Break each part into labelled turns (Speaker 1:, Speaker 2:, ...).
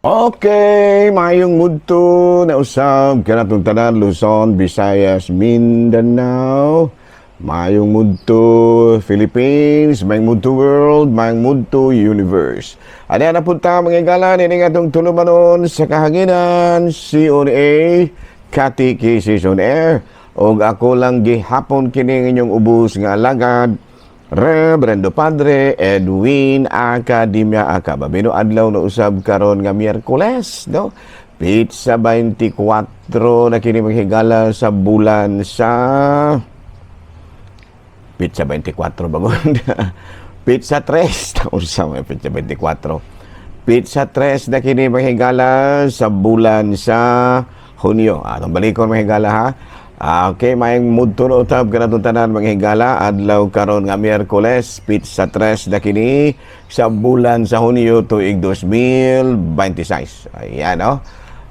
Speaker 1: Okay, maayong mudto na usab kanatong tanan, Luzon, Visayas, Mindanao. Maayong mudto Philippines, maayong mudto world, maayong mudto universe. Ano na punta, mga higala, ini atong tulumanon sa kahanginan, COA, Catechism on Air. Og ako lang gihapon kini inyong ubos nga alagad, Reverendo Padre Edwin Academia Acaba. Bino adlaw na usab karon nga Miyerkules, no? Petsa 24 na kini, mga higala, sa bulan sa petsa 24 bagon. Petsa 3, taon sa mga petsa 24. Petsa 3 na kini, mga higala, sa bulan sa Hunyo. Atong balikon, mga higala, ha. Okay, maayong mudto na utab kanatong tanan, mga higala. Adlaw karon nga Miyerkules, petsa 3 na kini sa bulan sa Hunyo, tuig 2026. Ayan, no?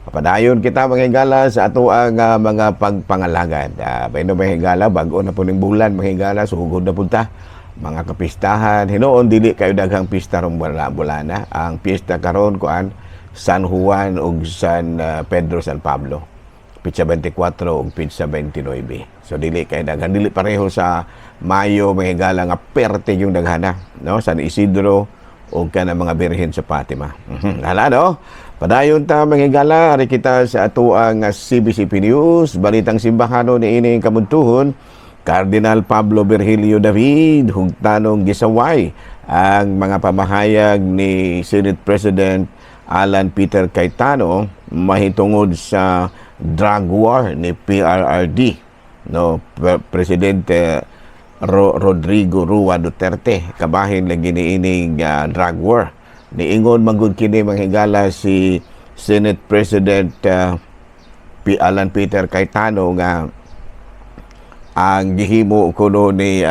Speaker 1: Padayon kita, mga higala, sa ato ang mga pagpangalagad. Bueno, mga higala, bago na po ning bulan, mga higala, sugod na punta. Mga kapistahan, hinuon dili kayo daghang pista rong bulana. Ang piyesta karon kuan San Juan ug San Pedro, San Pablo. Petsa 24 ug petsa 29. So dili kay daghan, dili pareho sa Mayo, mga higala, nga perte yung daghana, no? San Isidro ug kana mga Birhen sa Fatima. Hala, no? Padayon ta, mga higala, ari kita sa atoang CBCP News, balitang simbahano ni ining kamuntuhon. Cardinal Pablo Virgilio David hugtanong gisaway ang mga pamahayag ni Senate President Alan Peter Cayetano mahitungod sa drug war ni PRRD, no, Presidente Rodrigo Rua Duterte. Kabahin lagi ni ining drug war, niingon magud kini, mga higala, si Senate President P. Alan Peter Cayetano nga ang gihimo kuno ni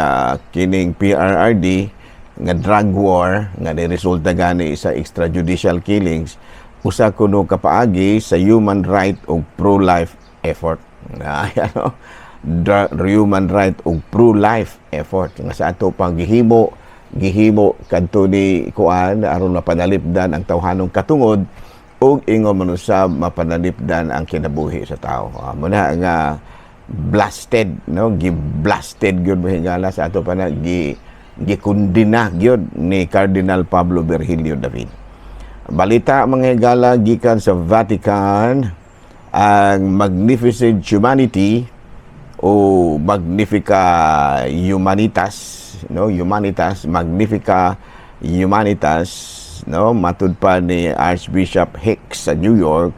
Speaker 1: kining PRRD nga drug war nga niresulta gani sa extrajudicial killings usa kuno kapaagi sa human right ug pro-life effort. Ano? Human right ug pro-life effort nga sa ato pang gihimo gihimo kadto ni kuan aron mapanalipdan ang tawhanong katungod ug ingon man usab mapanalipdan ang kinabuhi sa tao. Muna nga blasted, no, gi-blasted gyud, mga higala, sa ato pa na gi gikundina gyud ni Cardinal Pablo Virgilio David. Balita, mga higala, gikan sa Vatican, ang Magnificent Humanity o Magnifica Humanitas, no, Humanitas, Magnifica Humanitas, no, matud pa ni Archbishop Hicks sa New York,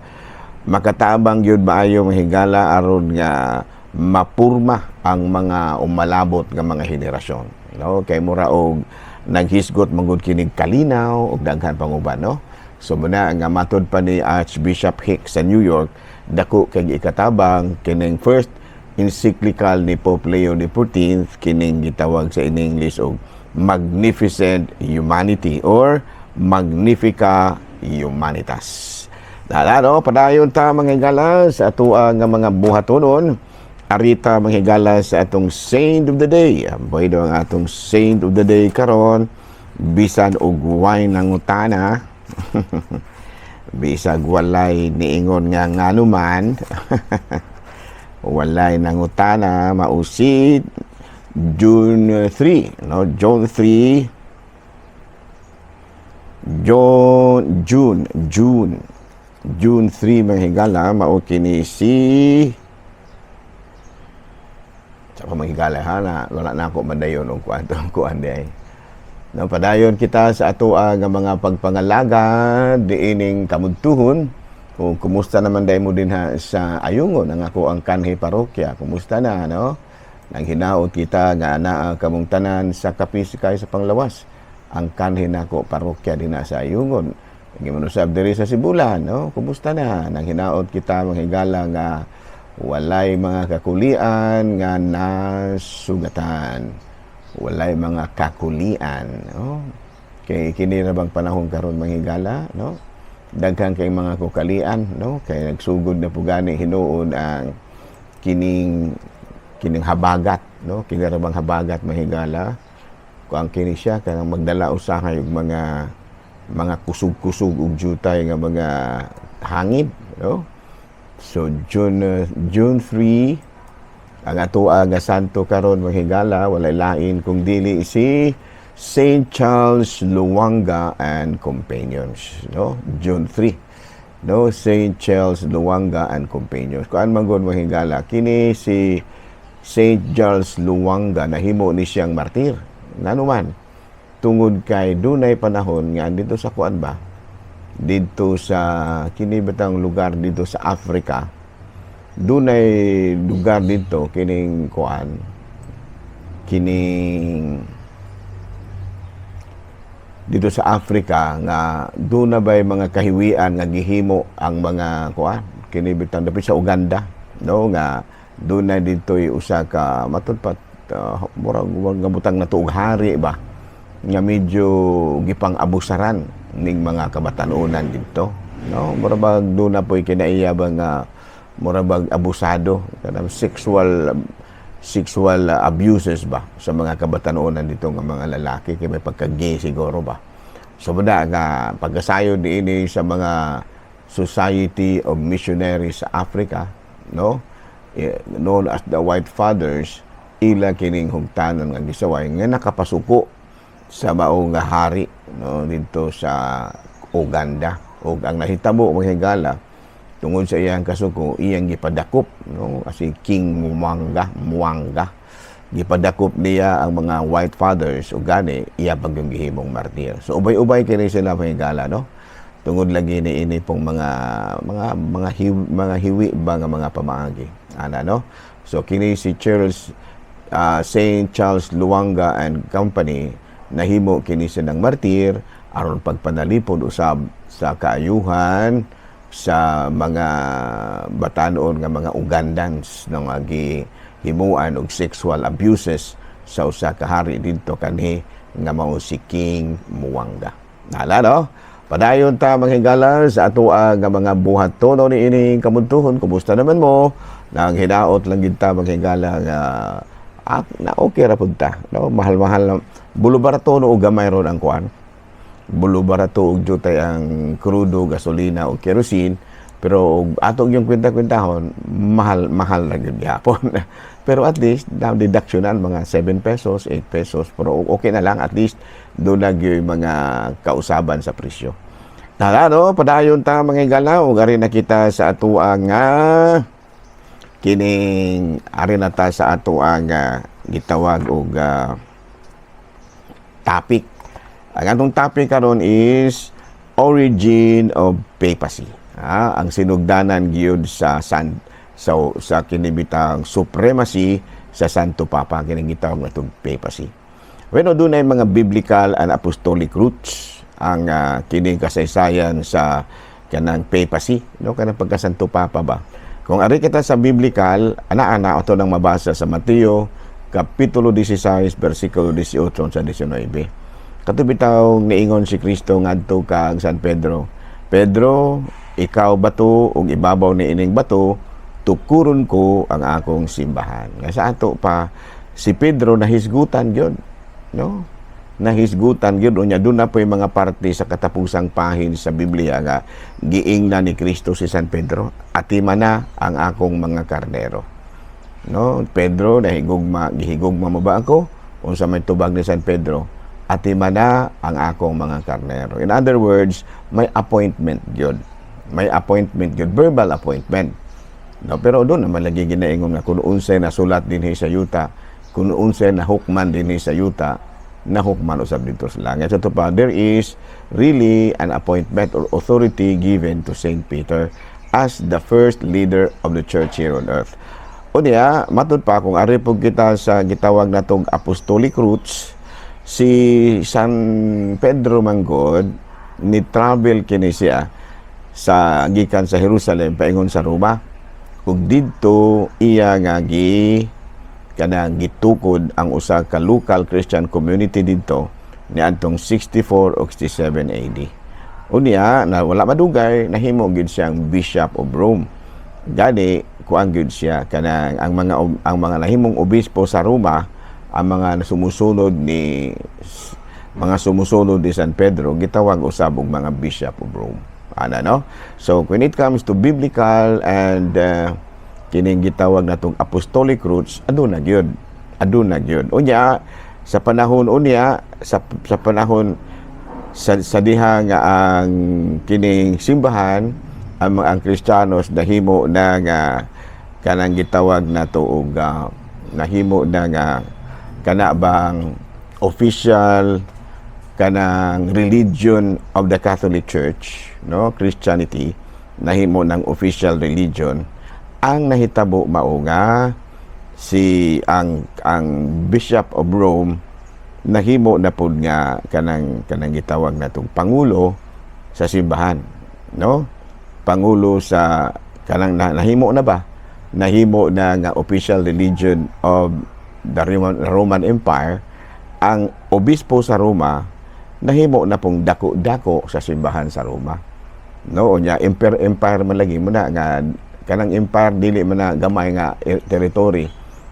Speaker 1: makatabang gyud maayo, mga higala, aron nga mapurma ang mga umalabot nga mga henerasyon, no, kay mura og naghisgot manggod kinig kalinaw ug daghan pang uban, no. So muna nga matud pa ni Archbishop Hicks sa New York, dako kay ikatabang kining first encyclical ni Pope Leo XIV, kining gitawag sa in English og Magnificent Humanity or Magnifica Humanitas. Dala, no, padayon ta, mga higala, sa atoa nga mga buhatonon. Arita, mga higala, sa atong Saint of the Day. Amboy daw ang atong Saint of the Day karon, bisan og way nangutana. Bisag walay niingon nga nganuman. Walay nangutana, mao si June 3, no? June 3, June June June June 3, mga higala, mao kini si sa pa, mga higala, ha, na wala na ako madayon og kuan kuan di. No, padayon kita sa atoa nga mga pagpangalagad diining kamudtuhon. Kung kumusta naman dahil mo din ha sa Ayungon ang ako ang kanhi parokya, kumusta na, no? Nang hinaot kita nga anaa kamong tanan sa kapisikay sa panglawas. Ang kanhi nako parokya din na sa Ayungon. Gimanusab diri sa Sibulan, no? Kumusta na? Nang hinaot kita, mga higala, nga walay mga kakulian nga nasugatan, walay mga kakulian, no? Kay kini ra bang panahon karon, mga higala, no, daghan kay mga kukalian, no, kay nagsugod na po gani hinuon ang kining kining habagat, no. Kini ra bang habagat, mga higala, kung ang kini siya kanang magdala usahay og mga Mga kusog-kusog ug jutay nga mga hangin, no? So June 3 ang atoa nga santo karon, mga higala, walay lain kung dili si Saint Charles Lwanga and Companions, no? June 3, no? Saint Charles Lwanga and Companions. Kuan man gud, mga higala, kini si Saint Charles Lwanga, nahimo ni siyang martir. Ngano man? Tungod kay dunay panahon nga dito sa kuan ba, dito sa kini bitang lugar dito sa Africa, dunay lugar dito kining kuan, kining dito sa Africa nga doon na ba'y mga kahiwian nga gihimo ang mga kuan, kini bitang dapit sa Uganda, no, nga doon na dito'y usa ka matud pat murag nga butang na og hari ba nga medyo gipang-abusaran ning mga kabatanunan didto, no? Mura bag doon na po'y kinaiya ba nga mura bag abusado, kanang sexual sexual abuses ba sa mga kabatanunan dito nga mga lalaki, kay may pagka-gay siguro ba. So bada nga pagkasayod niini sa mga Society of Missionaries sa Africa, no, known as the White Fathers, ila kining hugtanon nga gisaway nga nakapasuko sa maong nga hari, no, didto sa Uganda. Ug ang nahitabo, mga higala, tungod sa iyang kasuko, iyang gipadakop, no, si King Mwanga Mwanga, gipadakop niya ang mga White Fathers ug gani iya pag yung gihimong martir. So ubay-ubay kini sila, mga higala, no, tungod lagi ni ini pong mga hiwi ba nga mga pamaagi ana, no? So kini si Charles Saint Charles Lwanga and Company, nahimo kini silang martir aron pagpanalipod usab sa kaayuhan sa mga batanon nga mga Ugandans nga mga gihimuan og sexual abuses sa usa ka hari didto kanhi nga mao si King Mwanga. Nala, no? Padayon ta, mga higala, sa atoa nga mga buhat tono ni ining kamuntuhon. Kumusta naman mo? Nang hinaot lang gid ta, mga higala, nga na okay ra pud ta. No, mahal-mahal na bulo barato no og gamay ron ang kuan. Bulo barato og jutay ang krudo, gasolina o kerosene, pero og ato yung kwenta-kwentahon, mahal mahal ra gyud gihapon. Pero at least now deductionan mga 7 pesos, 8 pesos, pero okay na lang, at least doon na gyud mga kausaban sa presyo. Tara, no, padayon ta, mga higala, ug ari na kita sa atoa nga kining ari na ta sa atoa nga gitawag og topic. Ang atong topic karon is origin of papacy. Ha, ang sinugdanan gyud sa sa kinibitang supremacy sa Santo Papa, kining gitawag natong papacy. Bueno, dunay mga biblical and apostolic roots ang kining kasaysayan sa kanang papacy, no, kanang pagka Santo Papa ba. Kung ari kita sa biblical, ana-ana ato nang mabasa sa Mateo kapitulo 16 bersikulo 18 sa 19. Kato bitaw niingon si Kristo ngadto kang San Pedro, "Pedro, ikaw bato ug ibabaw ni ining bato tukuron ko ang akong simbahan." Nga sa ato pa si Pedro nahisgutan gyud, no? Nahisgutan gyud. Unya doon na po yung mga parte sa katapusang pahin sa Biblia nga giingna ni Kristo si San Pedro, "Atima na ang akong mga karnero." No, "Pedro, nahigugma gihigugma mo ba ako?" Unsa may tubag ni San Pedro? "Atima na ang akong mga karnero." In other words, may appointment gyud. May appointment gyud, verbal appointment. No, pero doon naman lagi ginaingon nga kung unsay nasulat dinhi sa yuta, kung unsay nahukman dinhi sa yuta, nahukman usab dito sa langit. So, ito pa, there is really an appointment or authority given to Saint Peter as the first leader of the church here on earth. Unya, matud pa kung ari po kita sa gitawag natong apostolic roots, si San Pedro manggod ni travel kini siya sa gikan sa Jerusalem paingon sa Roma. Ug didto iya nga gi kanang gitukod ang usa ka local Christian community didto niadtong 64 o 67 AD. Unya na wala madugay, nahimo gid siyang Bishop of Rome. Gani kuan gyud siya, kanang ang mga nahimong obispo sa Roma, ang mga sumusunod ni Mga sumusunod ni San Pedro gitawag usab og mga Bishop of Rome ana, no? So when it comes to biblical and kining gitawag natong apostolic roots, aduna gyud, aduna gyud. Unya sa panahon, unya sa panahon sa diha nga ang kining simbahan, ang mga ang Kristiyanos nahimo na nga kanang gitawag nato og nahimo na nga kana bang official kanang religion of the Catholic Church, no? Christianity nahimo ng official religion. Ang nahitabo mao nga si ang Bishop of Rome nahimo na pud nga kanang gitawag natong pangulo sa simbahan, no? Pangulo sa kanang nahimo na ba, nahimo na nga official religion of the Roman Empire. Ang obispo sa Roma nahimo na pong dako-dako sa simbahan sa Roma, no? Unya empire man lagi mo na nga kanang empire, dili man na gamay nga territory,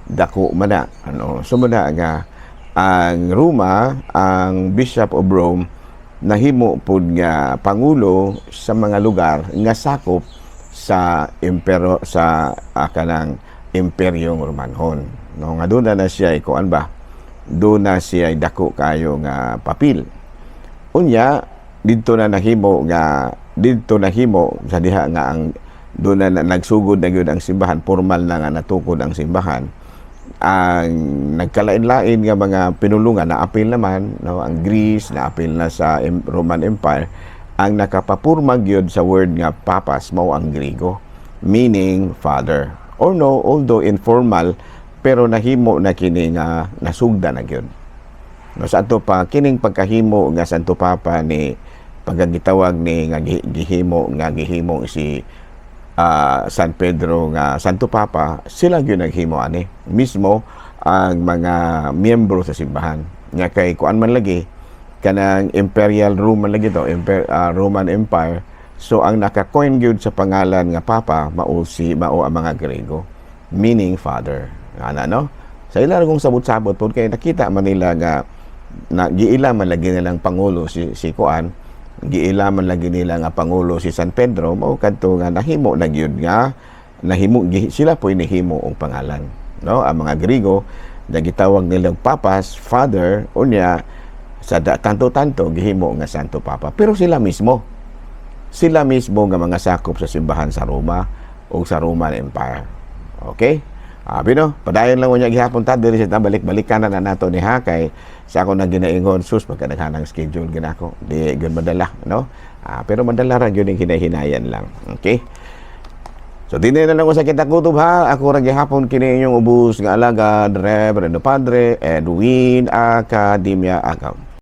Speaker 1: dako man na ano. So mo na nga ang Roma, ang Bishop of Rome nahimo pud nga pangulo sa mga lugar nga sakop sa impero, sa kanang Imperyong Romanhon, no? Nga doon na siya ikuan ba, doon na siya dako kayo nga papel. Unya didto na nahimo nga didto nahimo sa diha nga ang doon na nagsugod na gyud ang simbahan, formal na nga natukod ang simbahan. Ang nagkalain-lain nga mga pinulungan na apil naman, no? Ang Greece na apil na sa Roman Empire. Ang nakapapurma gyud sa word nga papas mao ang Griego, meaning father or no, although informal, pero nahimo na kini nga nasugda na gyud, no? Sa ato pa kining pagkahimo nga Santo Papa ni pagkagitawag ni nga gihimo si San Pedro nga Santo Papa, sila gyud naghimo ani mismo, ang mga miyembro sa simbahan nga kay kuan man lagi, kanang Imperial Roman lagi to, Roman Empire. So ang naka-coin gyud sa pangalan nga Papa mao ang mga Grego, meaning father ana, no? Sa ila kung sabot-sabot pod kay nakita man nila nga na giila man lagi nilang pangulo si kuan, giila man lagi nila nga pangulo si San Pedro, mao kadto nga nahimo na gyud nga nahimo sila po inihimo og pangalan, no? Ang mga Grigo na gitawag nilang papas, father. Unya sa tanto-tanto gihimo nga Santo Papa, pero sila mismo nga mga sakop sa simbahan sa Roma o sa Roman Empire. Okay. Abi no, padayon lang unya gihapon ta diri sa balik-balikan na nato ni ha, kay sa ako nang ginaingon, sus, pagkadaghanang schedule ginako, di gyud madala, no? Pero madala ra gyud ning hinay-hinayan lang. Okay? So dinhi na lang ko sa kita kutob ha. Ako ra gihapon kini inyong ubos nga alagad, Reverendo Padre Edwin Academia Akaw.